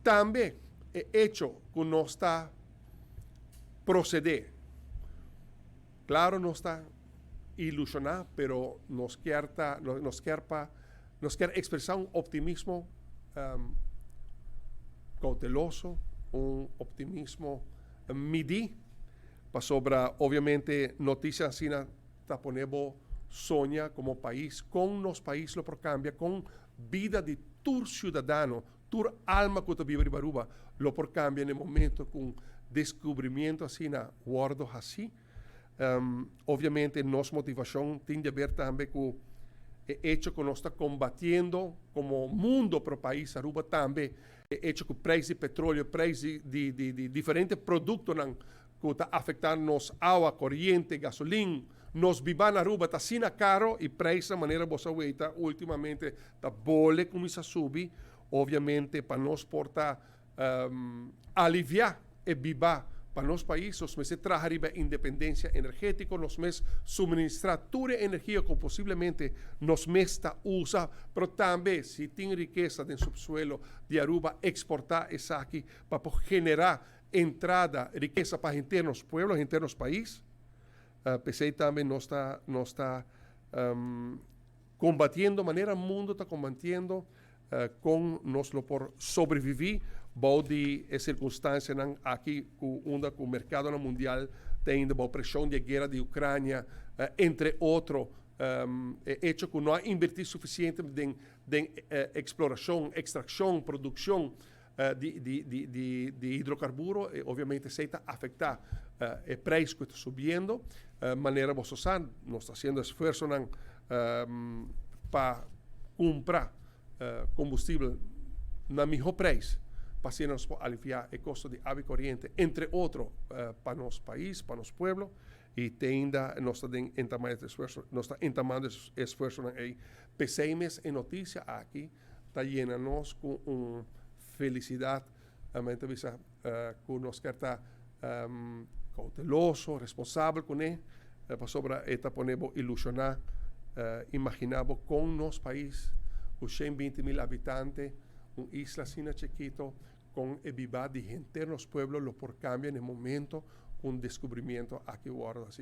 Tambe e hecho ku nos ta proseder. Klaro, nos ta ilushoná, pero nos ke ekspresá un optimismo kouteloso, un optimismo midí, pasobra obviamente notisia asina ta pone bo soña komo pais, kon nos pais lo por kambia, kon bida di tur siudadano, tur alma ku ta biba na Aruba, lo por kambia na momento ku deskubrimentu asina wòrdu hasí. Obviamente nos motivashon tin di aber tambe ku e hecho ku nos ta kombatiendo komo mundu, pero pais Aruba tambe, e hecho ku preis di petroleo, preis di diferente produktonan ku ta afektá nos awa, koriente, gasolin, nos biba na Aruba ta asina karu i preis na manera bo sa weta últimamente ta bolbe kuminsá subi, obviamente pa nos por ta aliviá e biba pa nos pais, nos mester traha riba independensia energétiko, nos mes suministrá tur e energia ku posiblemente nos mes ta usa, pero tambe si tin rikesa den subsuelo di Aruba, eksportá esaki pa generá entrada, rikesa pa henter nos pueblo, henter nos pais. P'esei tambe nos ta kombatiendo, manera mundu ta kombatiendo, kon nos lo por sobreviví bou di sirkunstansianan aki ku unda ku merkado mundial tin e preshon di guera di Ucrania, entre otro, hecho ku no a invertí sufisiente den eksplorashon, ekstrakshon, produkshon di hidrokarburo, i obviamente esei ta afektá e preis ku ta subiendo. Manera bo sa, nos ta hasiendo esfuerso pa kumpra kombustibel na mihó preis, pa asina nos aliviá e kosto di awa i koriente, entre otro, pa nos pais, pa nos pueblo, i ainda nos ta entamando esfuerso, nos ta entamando esfuerso ei. P'esei mes e notisia aki ta yena nos ku un felisidat, mente bisa, ku nos ke ta kouteloso, responsabel kuné, pasobra e ta pone bo ilushoná, imaginá bo kon nos pais, ku 120 mil habitante, un isla asina chikitu, kon e bida di henter nos pueblo lo por kambia na momento un deskubrimentu aki wòrdu hasí.